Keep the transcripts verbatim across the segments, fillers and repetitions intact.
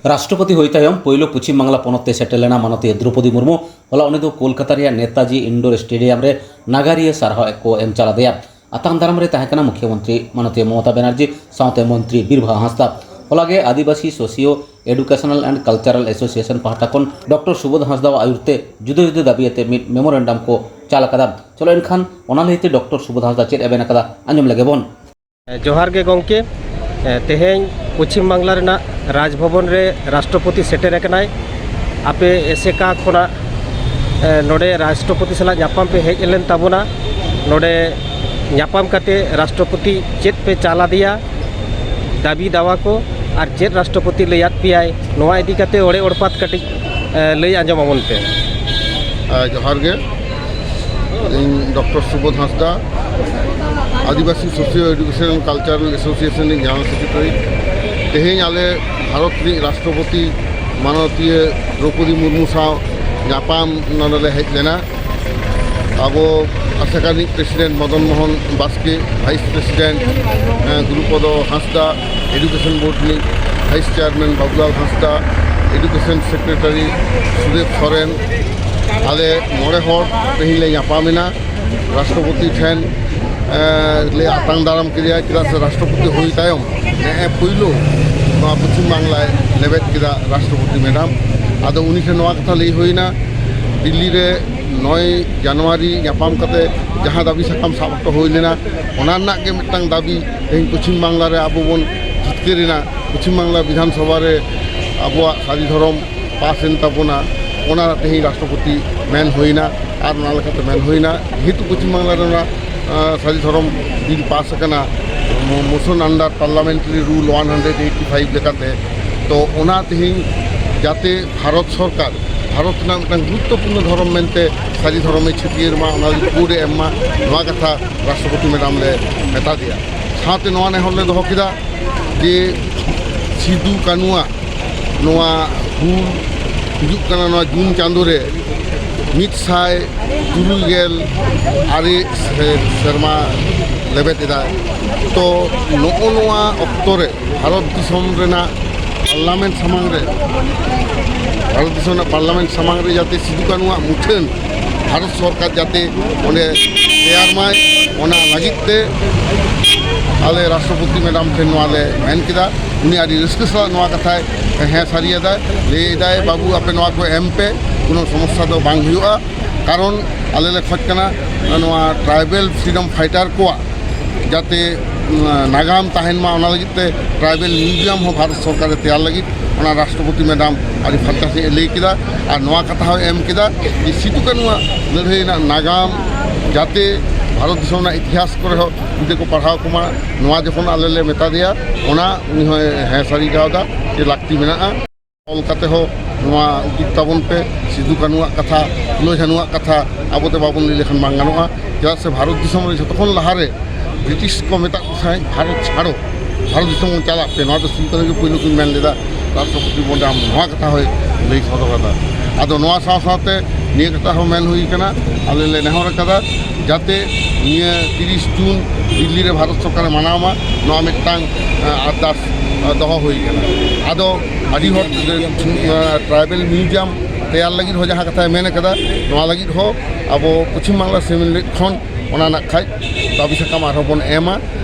ᱨᱟᱥᱴᱨᱚᱯᱚᱛᱤ ᱦᱩᱭ ᱛᱟᱭᱚᱢ ᱯᱳᱭᱞᱳ ᱯᱚᱪᱷᱤᱢ ᱵᱟᱝᱞᱟ ᱯᱚᱱᱚᱛ ᱛᱮ ᱥᱮᱴᱮᱨ ᱞᱮᱱᱟ ᱢᱟᱱᱚᱛᱤᱭᱟᱹ ᱫᱨᱚᱯᱚᱫᱤ ᱢᱩᱨᱢᱩ᱾ ᱦᱚᱞᱟ ᱩᱱᱤ ᱫᱚ ᱠᱳᱞᱠᱟᱛᱟ ᱨᱮᱭᱟᱜ ᱱᱮᱛᱟᱡᱤ ᱤᱱᱰᱳᱨ ᱥᱴᱮᱰᱤᱭᱟᱢ ᱨᱮ ᱱᱟᱜᱟᱨᱤᱭᱟᱹ ᱥᱟᱨᱦᱟᱣ ᱮ ᱠᱚ ᱮᱢ ᱪᱟᱞ ᱟᱫᱮᱭᱟ᱾ ᱟᱛᱟᱝ ᱫᱟᱨᱟᱢ ᱨᱮ ᱛᱟᱦᱮᱸ ᱠᱟᱱᱟ ᱢᱩᱠᱷᱭᱚᱢᱚᱱᱛᱨᱤ ᱢᱟᱱᱚᱛᱤᱭᱟᱹ ᱢᱚᱢᱚᱛᱟ ᱵᱮᱱᱟᱨᱡᱤ ᱥᱟᱶᱛᱮ ᱢᱚᱱᱛᱨᱤ ᱵᱤᱨᱵᱟᱦᱟ ᱦᱟᱸᱥᱫᱟ᱾ ᱦᱚᱞᱟ ᱜᱮ Adibasi socio educational and cultural association ᱯᱟᱦᱴᱟ ᱠᱷᱚᱱ ᱰᱚᱠᱴᱚᱨ ᱥᱩᱵᱳᱫᱷ ᱦᱟᱸᱥᱫᱟᱣᱟᱜ ᱟᱹᱭᱩᱨ ᱛᱮ ᱡᱩᱫᱟᱹ ᱡᱩᱫᱟᱹ ᱫᱟᱹᱵᱤ ᱟᱛᱮ ᱢᱤᱫ ᱢᱮᱢᱳᱨᱮᱱᱰᱟᱢ ᱠᱚ ᱪᱟᱞ ᱟᱠᱟᱫᱟ᱾ ᱪᱚᱞᱚ ᱮᱱᱠᱷᱟᱱ ᱚᱱᱟ ᱞᱟᱹᱭᱛᱮ ᱰᱚᱠᱴᱚᱨ ᱥᱩᱵᱳᱫᱷ ᱦᱟᱸᱥᱫᱟ ᱪᱮᱫ ᱮ ᱢᱮᱱ ᱟᱠᱟᱫᱟ, ᱟᱸᱡᱚᱢ ᱞᱮᱜᱮ ᱵᱚᱱ᱾ ᱡᱚᱦᱟᱨ ᱜᱮ ᱜᱚᱢᱠᱮ᱾ ᱛᱮᱦᱮᱧ ᱯᱚᱪᱷᱤᱢ ᱵᱟᱝᱞᱟ ᱨᱮᱱᱟᱜ ᱨᱟᱡᱽᱵᱷᱚᱵᱚᱱ ᱨᱮ ᱨᱟᱥᱴᱨᱚᱯᱚᱛᱤ ᱥᱮᱴᱮᱨ ᱟᱠᱟᱱᱟᱭ᱾ ᱟᱯᱮ ᱮᱥᱮᱠᱟ ᱠᱷᱚᱱᱟᱜ ᱱᱚᱰᱮ ᱨᱟᱥᱴᱨᱚᱯᱚᱛᱤ ᱥᱟᱞᱟᱜ ᱧᱟᱯᱟᱢ ᱯᱮ ᱦᱮᱡ ᱞᱮᱱ ᱛᱟᱵᱚᱱᱟ᱾ ᱱᱚᱰᱮ ᱧᱟᱯᱟᱢ ᱠᱟᱛᱮ ᱨᱟᱥᱴᱨᱚᱯᱚᱛᱤ ᱪᱮᱫ ᱯᱮ ᱪᱟᱞ ᱟᱫᱮᱭᱟ, ᱫᱟᱹᱵᱤ ᱫᱟᱣᱟ ᱠᱚ, ᱟᱨ ᱪᱮᱫ ᱨᱟᱥᱴᱨᱚᱯᱚᱛᱤ ᱞᱟᱹᱭᱟᱫ ᱯᱮᱭᱟᱭ, ᱱᱚᱣᱟ ᱤᱫᱤ ᱠᱟᱛᱮ ᱚᱲᱮ ᱚᱲᱯᱟᱛ ᱠᱟᱹᱴᱤᱡ ᱞᱟᱹᱭ ᱟᱸᱡᱚᱢ ᱟᱵᱚᱱ ᱯᱮ᱾ ᱡᱚᱦᱟᱨ ᱜᱮ᱾ ᱤᱧ ᱰᱚᱠᱴᱚᱨ ᱥᱩᱵᱳᱫᱷ ᱦᱟᱸᱥᱫᱟ, ᱟᱹᱫᱤᱵᱟᱹᱥᱤ ᱥᱳᱥᱤᱭᱳ ᱮᱰᱩᱠᱮᱥᱚᱱ ᱠᱟᱞᱪᱟᱨᱟᱞ ᱮᱥᱳᱥᱤᱭᱮᱥᱚᱱ ᱨᱤᱱᱤᱡ ᱡᱮᱱᱟᱨᱟᱞ ᱥᱮᱠᱨᱮᱴᱟᱨᱤ᱾ ᱛᱮᱦᱮᱧ ᱟᱞᱮ ᱵᱷᱟᱨᱚᱛ ᱨᱤᱱᱤᱡ ᱨᱟᱥᱴᱨᱚᱯᱚᱛᱤ ᱢᱟᱱᱚᱛᱤᱭᱟᱹ ᱫᱨᱚᱯᱚᱫᱤ ᱢᱩᱨᱢᱩ ᱥᱟᱶ ᱧᱟᱯᱟᱢ ᱱᱚᱰᱮ ᱞᱮ ᱦᱮᱡ ᱞᱮᱱᱟ᱾ ᱟᱵᱚ ᱟᱥᱮᱠᱟ ᱨᱤᱱᱤᱡ ᱯᱨᱮᱥᱤᱰᱮᱱᱴ ᱢᱚᱫᱚᱱ ᱢᱳᱦᱚᱱ ᱵᱟᱥᱠᱮ, ᱵᱷᱟᱭᱤᱥ ᱯᱨᱮᱥᱤᱰᱮᱱᱴ ᱜᱩᱨᱩᱯᱚᱫᱚ ᱦᱟᱸᱥᱫᱟ, ᱮᱰᱩᱠᱮᱥᱚᱱ ᱵᱳᱨᱰ ᱨᱤᱱᱤᱡ ᱵᱷᱟᱭᱤᱥ ᱪᱮᱭᱟᱨᱢᱮᱱ ᱵᱟᱵᱩᱞᱟᱞ ᱦᱟᱸᱥᱫᱟ, ᱮᱰᱩᱠᱮᱥᱚᱱ ᱥᱮᱠᱨᱮᱴᱟᱨᱤ ᱥᱩᱫᱮᱵ ᱥᱚᱨᱮᱱ, ᱟᱞᱮ ᱢᱚᱬᱮ ᱦᱚᱲ ᱛᱮᱦᱮᱧ ᱞᱮ ᱧᱟᱯᱟᱢ ᱮᱱᱟ᱾ ᱨᱟᱥᱴᱨᱚᱯᱚᱛᱤ ᱴᱷᱮᱱ ᱞᱮ ᱟᱛᱟᱝ ᱫᱟᱨᱟᱢ ᱠᱮᱫᱮᱭᱟ, ᱪᱮᱫᱟᱜ ᱥᱮ ᱨᱟᱥᱴᱨᱚᱯᱚᱛᱤ ᱦᱩᱭ ᱛᱟᱭᱚᱢ ᱱᱮᱜᱼᱮ ᱯᱩᱭᱞᱩ ᱱᱚᱣᱟ ᱯᱚᱪᱷᱤᱢ ᱵᱟᱝᱞᱟᱭ ᱞᱮᱵᱮᱫ ᱠᱮᱫᱟ, ᱨᱟᱥᱴᱨᱚᱯᱚᱛᱤ ᱢᱮᱰᱟᱢ᱾ ᱟᱫᱚ ᱩᱱᱤ ᱴᱷᱮᱱ ᱱᱚᱣᱟ ᱠᱟᱛᱷᱟ ᱞᱟᱹᱭ ᱦᱩᱭᱱᱟ, ᱫᱤᱞᱞᱤ ᱨᱮ ᱱᱚᱭ ᱡᱟᱱᱩᱣᱟᱨᱤ ᱧᱟᱯᱟᱢ ᱠᱟᱛᱮ ᱡᱟᱦᱟᱸ ᱫᱟᱹᱵᱤ ᱥᱟᱠᱟᱢ ᱥᱟᱵ ᱦᱚᱴᱚ ᱦᱩᱭ ᱞᱮᱱᱟ, ᱚᱱᱟ ᱨᱮᱱᱟᱜ ᱜᱮ ᱢᱤᱫᱴᱟᱝ ᱫᱟᱹᱵᱤ, ᱛᱮᱦᱮᱧ ᱯᱚᱪᱷᱤᱢ ᱵᱟᱝᱞᱟ ᱨᱮ ᱟᱵᱚ ᱵᱚᱱ ᱡᱤᱛᱠᱟᱹᱨ ᱮᱱᱟ, ᱯᱚᱪᱷᱤᱢ ᱵᱟᱝᱞᱟ ᱵᱤᱫᱷᱟᱱ ᱥᱚᱵᱷᱟ ᱨᱮ ᱟᱵᱚᱣᱟᱜ ᱥᱟᱹᱨᱤ ᱫᱷᱚᱨᱚᱢ ᱯᱟᱥ ᱮᱱ ᱛᱟᱵᱚᱱᱟ, ᱚᱱᱟ ᱛᱮᱦᱮᱧ ᱨᱟᱥᱴᱨᱚᱯᱚᱛᱤ ᱢᱮᱱ ᱦᱩᱭᱱᱟ᱾ ᱟᱨ ᱚᱱᱟ ᱞᱮᱠᱟᱛᱮ ᱢᱮᱱ ᱦᱩᱭᱱᱟ, ᱡᱮᱦᱮᱛᱩ ᱯᱚᱪᱷᱤᱢ ᱵᱟᱝᱞᱟ ᱨᱮ ᱚᱱᱟ ᱥᱟᱹᱨᱤ ᱫᱷᱚᱨᱚᱢ ᱵᱤᱞ ᱯᱟᱥ ᱟᱠᱟᱱᱟ, motion under parliamentary rule one hundred eighty five ᱞᱮᱠᱟᱛᱮ, ᱛᱚ ᱚᱱᱟ ᱛᱮᱦᱮᱧ ᱡᱟᱛᱮ ᱵᱷᱟᱨᱚᱛ ᱥᱚᱨᱠᱟᱨ ᱵᱷᱟᱨᱚᱛ ᱨᱮᱱᱟᱜ ᱢᱤᱫᱴᱟᱝ ᱜᱩᱨᱩᱛᱛᱚᱯᱩᱨᱱᱚ ᱫᱷᱚᱨᱚᱢ ᱢᱮᱱᱛᱮ ᱥᱟᱹᱨᱤ ᱫᱷᱚᱨᱚᱢᱮ ᱪᱷᱟᱹᱴᱭᱟᱹᱨ ᱢᱟ, ᱚᱱᱟ ᱞᱟᱹᱜᱤᱫ ᱠᱳᱰ ᱮ ᱮᱢ ᱢᱟ, ᱱᱚᱣᱟ ᱠᱟᱛᱷᱟ ᱨᱟᱥᱴᱨᱚᱯᱚᱛᱤ ᱢᱮᱰᱟᱢ ᱞᱮ ᱢᱮᱛᱟ ᱫᱮᱭᱟ᱾ ᱥᱟᱶᱛᱮ ᱱᱚᱣᱟ ᱱᱮᱦᱚᱨ ᱞᱮ ᱫᱚᱦᱚ ᱠᱮᱫᱟ ᱡᱮ ᱥᱤᱫᱩ ᱠᱟᱹᱱᱩᱣᱟᱜ ᱱᱚᱣᱟ ᱦᱩᱞ ᱦᱤᱡᱩᱜ ᱠᱟᱱᱟ ᱱᱚᱣᱟ ᱡᱩᱱ ᱪᱟᱸᱫᱳ ᱨᱮ ᱢᱤᱫ ᱥᱟᱭ ᱛᱩᱨᱩᱭ ᱜᱮᱞ ᱟᱨᱮ ᱥᱮ-, ᱥᱮᱨᱢᱟ ᱞᱮᱵᱮᱫ ᱮᱫᱟᱭ᱾ ᱛᱚ ᱱᱚᱜᱼᱚ ᱱᱚᱣᱟ ᱚᱠᱛᱚ ᱨᱮ ᱵᱷᱟᱨᱚᱛ ᱫᱤᱥᱚᱢ ᱨᱮᱱᱟᱜ ᱯᱟᱨᱞᱟᱢᱮᱱᱴ ᱥᱟᱢᱟᱝ ᱨᱮ, ᱵᱷᱟᱨᱚᱛ ᱫᱤᱥᱚᱢ ᱨᱮᱱᱟᱜ ᱯᱟᱨᱞᱟᱢᱮᱱᱴ ᱥᱟᱢᱟᱝ ᱨᱮ ᱡᱟᱛᱮ ᱥᱤᱫᱩ ᱠᱟᱹᱱᱩᱣᱟᱜ ᱢᱩᱴᱷᱟᱹᱱ ᱵᱷᱟᱨᱚᱛ ᱥᱚᱨᱠᱟᱨ ᱡᱟᱛᱮ ᱚᱸᱰᱮ ᱛᱮᱭᱟᱨ ᱢᱟᱭ, ᱚᱱᱟ ᱞᱟᱹᱜᱤᱫ ᱛᱮ ᱟᱞᱮ ᱨᱟᱥᱴᱨᱚᱯᱚᱛᱤ ᱢᱮᱰᱟᱢ ᱴᱷᱮᱱ ᱱᱚᱣᱟ ᱞᱮ ᱢᱮᱱ ᱠᱮᱫᱟ᱾ ᱩᱱᱤ ᱟᱹᱰᱤ ᱨᱟᱹᱥᱠᱟᱹ ᱥᱟᱞᱟᱜ ᱱᱚᱣᱟ ᱠᱟᱛᱷᱟᱭ ᱦᱮᱸ ᱥᱟᱹᱨᱤᱭᱟᱫᱟᱭ, ᱞᱟᱹᱭ ᱮᱫᱟᱭ, "ᱵᱟᱹᱵᱩ, ᱟᱯᱮ ᱱᱚᱣᱟ ᱠᱚ ᱮᱢ ᱯᱮ, ᱠᱳᱱᱳ ᱥᱚᱢᱚᱥᱥᱟ ᱫᱚ ᱵᱟᱝ ᱦᱩᱭᱩᱜᱼᱟ, ᱠᱟᱨᱚᱱ ᱟᱞᱮ ᱞᱮ ᱠᱷᱚᱡᱽ ᱠᱟᱱᱟ ᱱᱚᱣᱟ ᱴᱨᱟᱭᱵᱮᱞ ᱯᱷᱨᱤᱰᱚᱢ ᱯᱷᱟᱭᱴᱟᱨ ᱠᱚᱣᱟᱜ ᱡᱟᱛᱮ, ᱩᱸ, ᱱᱟᱜᱟᱢ ᱛᱟᱦᱮᱱ ᱢᱟ, ᱚᱱᱟ ᱞᱟᱹᱜᱤᱫ ᱛᱮ ᱴᱨᱟᱭᱵᱮᱞ ᱢᱤᱣᱡᱤᱭᱟᱢ ᱦᱚᱸ ᱵᱷᱟᱨᱚᱛ ᱥᱚᱨᱠᱟᱨᱮ ᱛᱮᱭᱟᱨ ᱞᱟᱹᱜᱤᱫ", ᱚᱱᱟ ᱨᱟᱥᱴᱨᱚᱯᱚᱛᱤ ᱢᱮᱰᱟᱢ ᱟᱹᱰᱤ ᱯᱷᱟᱨᱪᱟ ᱥᱟᱺᱦᱤᱡ ᱮ ᱞᱟᱹᱭ ᱠᱮᱫᱟ᱾ ᱟᱨ ᱱᱚᱣᱟ ᱠᱟᱛᱷᱟ ᱦᱚᱸᱭ ᱮᱢ ᱠᱮᱫᱟ ᱡᱮ ᱥᱤᱫᱩ ᱠᱟᱹᱱᱩᱣᱟᱜ ᱞᱟᱹᱲᱦᱟᱹᱭ ᱨᱮᱱᱟᱜ ᱱᱟᱜᱟᱢ ᱡᱟᱛᱮ ᱵᱷᱟᱨᱚᱛ ᱫᱤᱥᱚᱢ ᱨᱮᱱᱟᱜ ᱤᱛᱤᱦᱟᱥ ᱠᱚᱨᱮ ᱦᱚᱸ ᱡᱩᱫᱤ ᱠᱚ ᱯᱟᱲᱦᱟᱣ ᱠᱚᱢᱟ, ᱱᱚᱣᱟ ᱡᱚᱠᱷᱚᱱ ᱟᱞᱮ ᱞᱮ ᱢᱮᱛᱟ ᱫᱮᱭᱟ, ᱚᱱᱟ ᱩᱱᱤ ᱦᱚᱸᱭ ᱦᱮᱸ ᱥᱟᱹᱨᱤ ᱠᱟᱣᱫᱟ ᱡᱮ ᱞᱟᱹᱠᱛᱤ ᱢᱮᱱᱟᱜᱼᱟ᱾ ᱚᱞ ᱠᱟᱛᱮ ᱦᱚᱸ ᱱᱚᱣᱟ ᱩᱫᱩᱜ ᱛᱟᱵᱚᱱ ᱯᱮ, ᱥᱤᱫᱩ ᱠᱟᱹᱱᱩᱣᱟᱜ ᱠᱟᱛᱷᱟ, ᱯᱷᱩᱞᱳ ᱡᱷᱟᱱᱩᱣᱟᱜ ᱠᱟᱛᱷᱟ ᱟᱵᱚ ᱛᱮ ᱵᱟᱵᱚᱱ ᱞᱟᱹᱭ ᱞᱮᱠᱷᱟᱱ ᱵᱟᱝ ᱜᱟᱱᱚᱜᱼᱟ᱾ ᱪᱮᱫᱟᱜ ᱥᱮ ᱵᱷᱟᱨᱚᱛ ᱫᱤᱥᱚᱢ ᱨᱮ ᱡᱷᱚᱛᱚ ᱠᱷᱚᱱ ᱞᱟᱦᱟ ᱨᱮ ᱵᱨᱤᱴᱤᱥ ᱠᱚ ᱢᱮᱛᱟᱜ ᱠᱚ ᱛᱟᱦᱮᱸᱫ, "ᱵᱷᱟᱨᱚᱛ ᱪᱷᱟᱲᱚ, ᱵᱷᱟᱨᱚᱛ ᱫᱤᱥᱚᱢ ᱵᱚᱱ ᱪᱟᱞᱟᱜ ᱯᱮ", ᱱᱚᱣᱟ ᱫᱚ ᱥᱤᱫᱩ ᱠᱟᱹᱱᱩ ᱜᱮ ᱯᱳᱭᱞᱳ ᱠᱤᱱ ᱢᱮᱱ ᱞᱮᱫᱟ᱾ ᱨᱟᱥᱴᱨᱚᱯᱚᱛᱤ ᱢᱮᱰᱟᱢ ᱱᱚᱣᱟ ᱠᱟᱛᱷᱟ ᱦᱚᱸᱭ ᱞᱟᱹᱭ ᱥᱚᱫᱚᱨ ᱠᱟᱫᱟ᱾ ᱟᱫᱚ ᱱᱚᱣᱟ ᱥᱟᱶ ᱥᱟᱶᱛᱮ ᱱᱤᱭᱟᱹ ᱠᱟᱛᱷᱟ ᱦᱚᱸ ᱢᱮᱱ ᱦᱩᱭ ᱠᱟᱱᱟ, ᱟᱞᱮ ᱞᱮ ᱱᱮᱦᱚᱨ ᱟᱠᱟᱫᱟ ᱡᱟᱛᱮ ᱱᱤᱭᱟᱹ ᱛᱤᱨᱤᱥ ᱡᱩᱱ ᱫᱤᱞᱞᱤ ᱨᱮ ᱵᱷᱟᱨᱚᱛ ᱥᱚᱨᱠᱟᱨᱮ ᱢᱟᱱᱟᱣ ᱢᱟ, ᱱᱚᱣᱟ ᱢᱤᱫᱴᱟᱝ, ᱟᱸ, ᱟᱨᱫᱟᱥ, ᱟᱸ, ᱫᱚᱦᱚ ᱦᱩᱭ ᱠᱟᱱᱟ᱾ ᱟᱫᱚ ᱟᱹᱰᱤ ᱦᱚᱲ, ᱟᱸ, ᱴᱨᱟᱭᱵᱮᱞ ᱢᱤᱣᱡᱤᱭᱟᱢ ᱛᱮᱭᱟᱨ ᱞᱟᱹᱜᱤᱫ ᱦᱚᱸ ᱡᱟᱦᱟᱸ ᱠᱟᱛᱷᱟᱭ ᱢᱮᱱ ᱠᱟᱫᱟ, ᱱᱚᱣᱟ ᱞᱟᱹᱜᱤᱫ ᱦᱚᱸ ᱟᱵᱚ ᱯᱚᱪᱷᱤᱢ ᱵᱟᱝᱞᱟ ᱥᱮᱢᱞᱮᱫ ᱠᱷᱚᱱ ᱚᱱᱟ ᱱᱟᱜ ᱠᱷᱟᱡ ᱫᱟᱹᱵᱤ ᱥᱟᱠᱟᱢ ᱟᱨᱦᱚᱸ ᱵᱚᱱ ᱮᱢᱟ᱾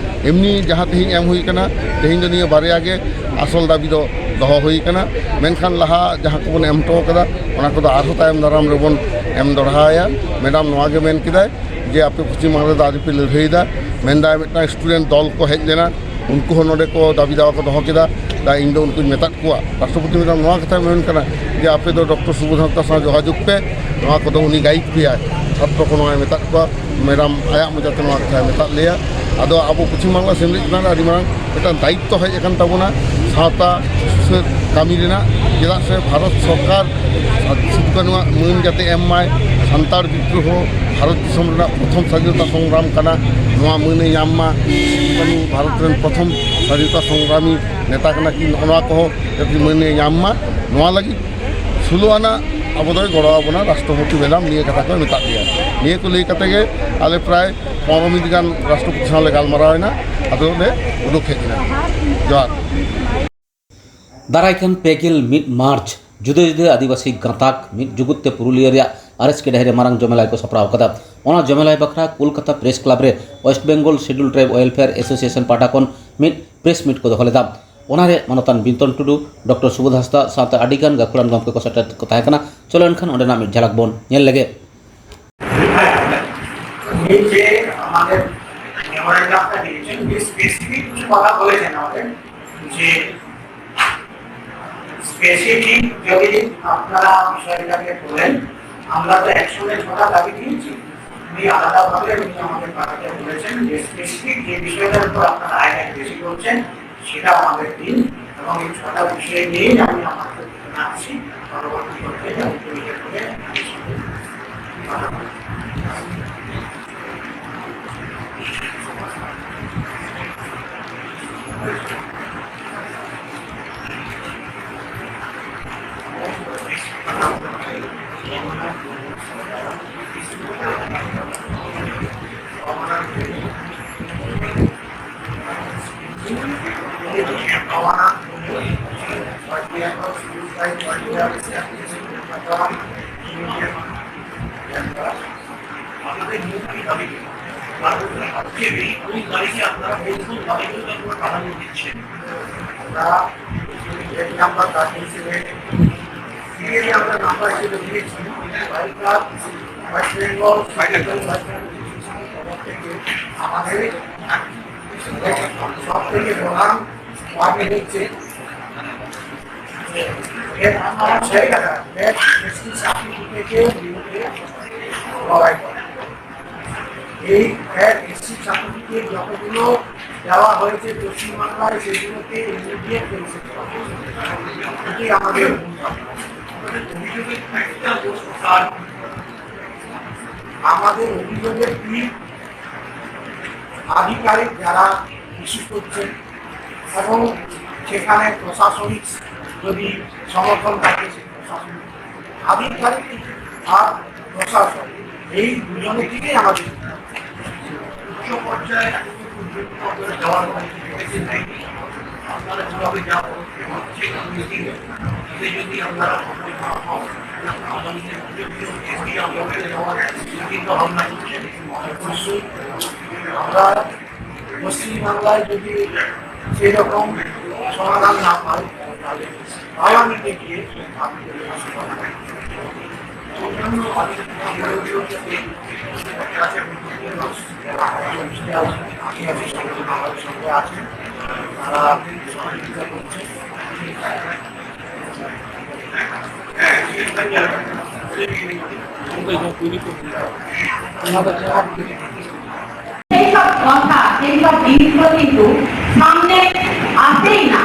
ᱮᱢᱱᱤ ᱡᱟᱦᱟᱸ ᱛᱮᱦᱮᱧ ᱮᱢ ᱦᱩᱭ ᱠᱟᱱᱟ, ᱛᱮᱦᱮᱧ ᱫᱚ ᱱᱤᱭᱟᱹ ᱵᱟᱨᱭᱟ ᱜᱮ ᱟᱥᱚᱞ ᱫᱟᱹᱵᱤ ᱫᱚ ᱫᱚᱦᱚ ᱦᱩᱭ ᱠᱟᱱᱟ᱾ ᱢᱮᱱᱠᱷᱟᱱ ᱞᱟᱦᱟ ᱡᱟᱦᱟᱸ ᱠᱚᱵᱚᱱ ᱮᱢ ᱦᱚᱴᱚ ᱠᱟᱫᱟ, ᱚᱱᱟ ᱠᱚᱫᱚ ᱟᱨᱦᱚᱸ ᱛᱟᱭᱚᱢ ᱫᱟᱨᱟᱢ ᱨᱮᱵᱚᱱ ᱮᱢ ᱫᱚᱲᱦᱟᱭᱟ᱾ ᱢᱮᱰᱟᱢ ᱱᱚᱣᱟ ᱜᱮ ᱢᱮᱱ ᱠᱮᱫᱟᱭ ᱡᱮ ᱟᱯᱮ ᱯᱚᱪᱷᱤᱢ ᱵᱟᱝᱞᱟ ᱨᱮᱫᱚ ᱟᱹᱰᱤ ᱯᱮ ᱞᱟᱹᱲᱦᱟᱹᱭᱮᱫᱟ, ᱢᱮᱱᱫᱟᱭ ᱢᱤᱫᱴᱟᱝ ᱥᱴᱩᱰᱮᱱᱴ ᱫᱚᱞ ᱠᱚ ᱦᱮᱡ ᱞᱮᱱᱟ, ᱩᱱᱠᱩ ᱦᱚᱸ ᱱᱚᱰᱮ ᱠᱚ ᱫᱟᱹᱵᱤ ᱫᱟᱣᱟ ᱠᱚ ᱫᱚᱦᱚ ᱠᱮᱫᱟ᱾ ᱫᱟ ᱤᱧ ᱫᱚ ᱩᱱᱠᱩᱧ ᱢᱮᱛᱟᱫ ᱠᱚᱣᱟ, ᱨᱟᱥᱴᱨᱚᱯᱚᱛᱤ ᱢᱮᱰᱟᱢ ᱱᱚᱣᱟ ᱠᱟᱛᱷᱟᱭ ᱢᱮᱱ ᱠᱟᱱᱟ ᱡᱮ ᱟᱯᱮ ᱫᱚ ᱰᱚᱠᱴᱚᱨ ᱥᱩᱵᱳᱫᱷ ᱦᱟᱸᱥᱫᱟ ᱥᱟᱶ ᱡᱳᱜᱟᱡᱳᱜᱽ ᱯᱮ, ᱱᱚᱣᱟ ᱠᱚᱫᱚ ᱩᱱᱤ ᱜᱟᱭᱤᱰ ᱯᱮᱭᱟᱭ᱾ ᱪᱷᱟᱛᱨᱚ ᱠᱚ ᱱᱚᱣᱟᱭ ᱢᱮᱛᱟᱫ ᱠᱚᱣᱟ, ᱢᱮᱰᱟᱢ ᱟᱭᱟᱜ ᱢᱚᱪᱟᱛᱮ ᱱᱚᱣᱟ ᱠᱟᱛᱷᱟᱭ ᱢᱮᱛᱟᱫ ᱞᱮᱭᱟ᱾ ᱟᱫᱚ ᱟᱵᱚ ᱯᱚᱪᱷᱤᱢ ᱵᱟᱝᱞᱟ ᱥᱮᱢᱞᱮᱫ ᱪᱮᱛᱟᱱ ᱨᱮ ᱟᱹᱰᱤ ᱢᱟᱨᱟᱝ ᱢᱤᱫᱴᱟᱝ ᱫᱟᱭᱤᱛᱛᱚ ᱦᱮᱡ ᱟᱠᱟᱱ ᱛᱟᱵᱚᱱᱟ, ᱥᱟᱶᱛᱟ ᱥᱩᱥᱟᱹᱨ ᱠᱟᱹᱢᱤ ᱨᱮᱱᱟᱜ᱾ ᱪᱮᱫᱟᱜ ᱥᱮ ᱵᱷᱟᱨᱚᱛ ᱥᱚᱨᱠᱟᱨ ᱥᱤᱫᱩ ᱠᱟᱹᱱᱩᱣᱟᱜ ᱢᱟᱹᱱ ᱡᱟᱛᱮ ᱮᱢ ᱢᱟᱭ, ᱥᱟᱱᱛᱟᱲ ᱵᱤᱫᱽᱫᱨᱳᱦᱚ ᱵᱷᱟᱨᱚᱛ ᱫᱤᱥᱚᱢ ᱨᱮᱱᱟᱜ ᱯᱨᱚᱛᱷᱚᱢ ᱥᱟᱫᱷᱤᱱᱚᱛᱟ ᱥᱚᱝᱜᱨᱟᱢ ᱠᱟᱱᱟ, ᱱᱚᱣᱟ ᱢᱟᱹᱱᱮ ᱧᱟᱢ ᱢᱟ᱾ ᱥᱤᱫᱩ ᱠᱟᱹᱱᱩ ᱵᱷᱟᱨᱚᱛ ᱨᱮᱱ ᱯᱨᱚᱛᱷᱚᱢ ᱥᱟᱫᱷᱤᱱᱚᱛᱟ ᱥᱚᱝᱜᱨᱟᱢᱤ ᱱᱮᱛᱟ ᱠᱟᱱᱟ ᱠᱤᱱ, ᱱᱚᱜᱼᱚ ᱱᱚᱣᱟ ᱠᱚᱦᱚᱸ ᱡᱟᱛᱮ ᱢᱟᱹᱱᱮ ᱧᱟᱢ ᱢᱟ, ᱱᱚᱣᱟ ᱞᱟᱹᱜᱤᱫ ᱥᱳᱞᱳ ᱟᱱᱟᱜ ᱟᱵᱚ ᱫᱚᱭ ᱜᱚᱲᱚ ᱟᱵᱚᱱᱟ ᱨᱟᱥᱴᱨᱚᱯᱚᱛᱤ ᱢᱮᱰᱟᱢ, ᱱᱤᱭᱟᱹ ᱠᱟᱛᱷᱟ ᱠᱚ ᱢᱮᱛᱟᱫ ᱞᱮᱭᱟ᱾ ᱱᱤᱭᱟᱹ ᱠᱚ ᱞᱟᱹᱭ ᱠᱟᱛᱮ ᱜᱮ ᱟᱞᱮ ᱯᱨᱟᱭ ᱯᱚᱱᱨᱚ ᱢᱤᱱᱤᱴ ᱜᱟᱱ ᱨᱟᱥᱴᱨᱚᱯᱚᱛᱤ ᱥᱟᱶ ᱞᱮ ᱜᱟᱞᱢᱟᱨᱟᱣ ᱮᱱᱟ, ᱟᱫᱚ ᱞᱮ ᱩᱰᱩᱠ ᱦᱮᱡ ᱮᱱᱟ᱾ ᱡᱚᱦᱟᱨ᱾ ᱫᱟᱨᱟᱭ ᱠᱟᱱ ᱯᱮ ᱜᱮᱞ ᱢᱤᱫ ᱢᱟᱨᱪ ᱡᱩᱫᱟᱹ ᱡᱩᱫᱟᱹ ᱟᱹᱫᱤᱵᱟᱹᱥᱤ ᱜᱟᱸᱛᱟᱠ ᱢᱤᱫ ᱡᱩᱜᱩᱫ ᱛᱮ ᱯᱩᱨᱩᱞᱤᱭᱟᱹ ᱨᱮᱭᱟᱜ ᱟᱨ ᱮᱥ ᱠᱮ ᱰᱟᱹᱦᱤ ᱨᱮ ᱢᱟᱨᱟᱝ ᱡᱚᱢᱮᱞᱟᱭ ᱠᱚ ᱥᱟᱯᱲᱟᱣ ᱟᱠᱟᱫᱟ᱾ ᱚᱱᱟ ᱡᱚᱢᱮᱞᱟᱭ ᱵᱟᱠᱷᱨᱟ ᱠᱳᱞᱠᱟᱛᱟ ᱯᱨᱮᱥ ᱠᱞᱟᱵᱽ ᱨᱮ West Bengal schedule tribe welfare association ᱯᱟᱦᱴᱟ ᱠᱷᱚᱱ ᱢᱤᱫ ᱯᱨᱮᱥ ᱢᱤᱴ ᱠᱚ ᱫᱚᱦᱚ ᱞᱮᱫᱟ᱾ ᱚᱱᱟᱨᱮ ᱢᱟᱱᱚᱛᱟᱱ ᱵᱤᱱᱛᱚᱱ ᱴᱩᱰᱩ, ᱰᱚᱠᱴᱚᱨ ᱥᱩᱵᱳᱫᱷ ᱦᱟᱸᱥᱫᱟ ᱥᱟᱶᱛᱮ ᱟᱹᱰᱤ ᱜᱟᱱ ᱜᱟᱹᱠᱷᱩᱲᱟᱱ ᱜᱚᱢᱠᱮ ᱠᱚ ᱥᱮᱴᱮᱨ ᱠᱚ ᱛᱟᱦᱮᱸ ᱠᱟᱱᱟ᱾ ᱪᱚᱞᱚ ᱮᱱᱠᱷᱟᱱ ᱚᱸᱰᱮᱱᱟᱜ ᱢᱤᱫ ᱡᱷᱟᱞᱟᱠ ᱵᱚᱱ ᱧᱮᱞ ᱞᱮᱜᱮ᱾ এই যে আমাদের মেমোরেন্ডামটা দিয়েছেন, উনি স্পেসিফিক কিছু কথা বলেছেন আমাদের, যে স্পেসিফিক যদি আপনারা বিষয়টাকে বলেন, আমরা তো একসঙ্গে ছটা দাবি দিয়েছি, উনি আলাদাভাবে উনি আমাদের পাঠাতে বলেছেন যে স্পেসিফিক যে বিষয়টার উপর আপনারা হাইলাইট বেশি করছেন, সেটা আমাদের দিন, এবং এই ছটা বিষয় নিয়েই আমি আমার বক্তব্য রাখছি। পরবর্তী পর্যায়ে আমি পরিচয় করে আপনাদের সঙ্গে কথা বলব। আপনাদের মূল কি দাবি? আর হচ্ছে এই কোন দাবিকে আপনারা কোন কোন দাবিগুলোকে আপনারা প্রাধান্য দিচ্ছেন? আমরা এক নাম্বার দাবি হিসেবে সিরিয়ালি আমরা নাম্বার হিসেবে দিয়েছি, সরকার ওয়েস্ট বেঙ্গল ফাইনাল থেকে আমাদের সব থেকে প্রধান দাবি হচ্ছে যে এর আমার সেই কথা, এর এসটি সার্টিফিকেটের বিরুদ্ধে লড়াই করা। এই এর এসটি সার্টিফিকেট যতগুলো দেওয়া হয়েছে পশ্চিমবাংলায়, সেগুলোকে ইমিডিয়েট ক্যান্সেল করা। এটি আমাদের মূল দাবি। আমাদের অভিযোগের কি আধিকারিক যারা ইস্যু করছেন এবং সেখানে প্রশাসনিক যদি সমর্থন থাকে, সেই প্রশাসনিক আধিকারিক আর প্রশাসন, এই দুজনের দিকেই আমাদের উচ্চ পর্যায়ে এখনো পর্যন্ত আপনারা যাওয়ার কোনো নোটিফিকেশন নেয়নি। তাহলে কিভাবে যাবো? ঠিক আছে, যদি আমরা আগামী দিনে যদি আমরা অবশ্যই আমরা পশ্চিমবাংলায় যদি সেরকম সমাধান না পাই, তাহলে আগামী দিনে অন্যান্য সেই সব কথা, সেই সব জিনিসগুলো কিন্তু সামনে আসেই না।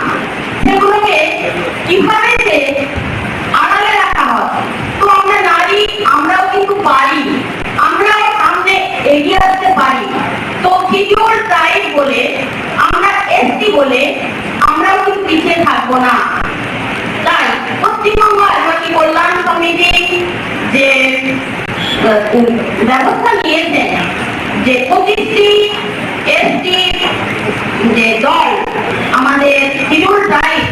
সেগুলোকে কিভাবে যে আড়ালে রাখা হয়। তো আমরা নারী, আমরাও কিন্তু পারি, আমরাও সামনে এগিয়ে আসতে পারি। তো শিডিউল ট্রাইব বলে, আমরা এসটি বলে, আমরাও কিন্তু পিছিয়ে থাকবো না। তাই পশ্চিমবঙ্গ আদিবাসী কল্যাণ সমিতি যে ব্যবস্থা নিয়েছেন, যে পঁচিশটি এসটি যে দল আমাদের শিডিউল ট্রাইব,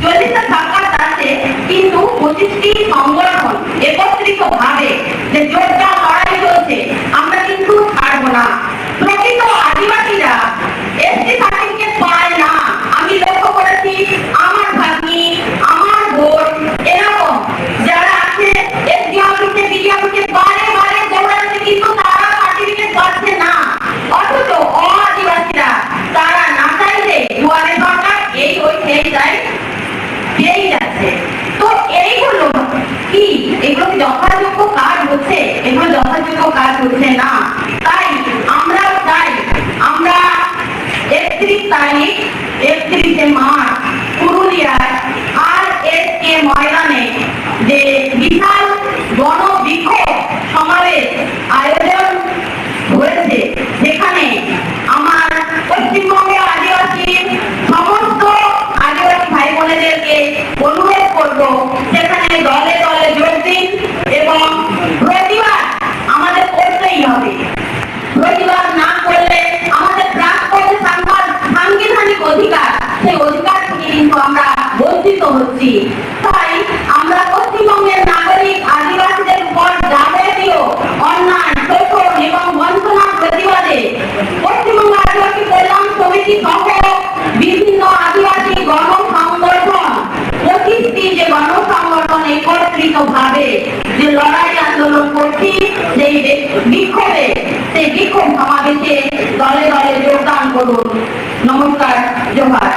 চল্লিশটা সাক্ষাৎ আছে, কিন্তু পঁচিশটি সংগঠন একত্রিত ভাবে যে জোরদার লড়াই চলছে, আমরা কিন্তু ছাড়বো না। প্রকৃত আদিবাসীরা এসটি সার্টিফিকেট পায় না। আমি লক্ষ্য করেছি, আমার ভাগ্নি, আমার বোন, এরকম যারা আছে এসডিও অফিসে, বিডিও অফিসে বারে বারে দৌড়াচ্ছে, কিন্তু তারা সার্টিফিকেট পাচ্ছে না। অথচ অ আদিবাসীরা তারা না চাইলে দুয়ারে সরকার এই ওই সেই তাই পেয়েই যাচ্ছে। তো এইগুলো কি, এগুলো কি যথাযোগ্য কাজ হচ্ছে? এগুলো যথাযোগ্য কাজ হচ্ছে না। তাই আমরা চাই, আমরা একত্রিশ তারিখ, একত্রিশে মার্চ পুরুলিয়ার আর এস কে ময়দানে যে বিশাল গণবিক্ষোভ সমাবেশ আয়োজন হয়েছে, যেখানে আমার পশ্চিমবঙ্গের আদিবাসী, সমস্ত আদিবাসী ভাই বোনেদেরকে অনুরোধ করব, সেখানে দলে দলে যোগ দিন এবং প্রতিবাদ আমাদের করতেই হবে। প্রতিবাদ না করলে আমাদের প্রাপ্ত যে সাংবাদ-, সাংবিধানিক অধিকার, সেই অধিকার হচ্ছি। তাই আমরা পশ্চিমবঙ্গের নাগরিক আদিবাসীদের উপর যাবতীয় অন্যায়, শোষণ এবং বঞ্চনার প্রতিবাদে পশ্চিমবঙ্গ আদিবাসী কল্যাণ সমিতি সহ বিভিন্ন আদিবাসী গণ সংগঠন, পঁচিশটি যে গণ সংগঠন একত্রিতভাবে যে লড়াই আন্দোলন করছি, সেই বি- বিক্ষোভে, সেই বিক্ষোভ সমাবেশে দলে দলে যোগদান করুন। নমস্কার, জোহার।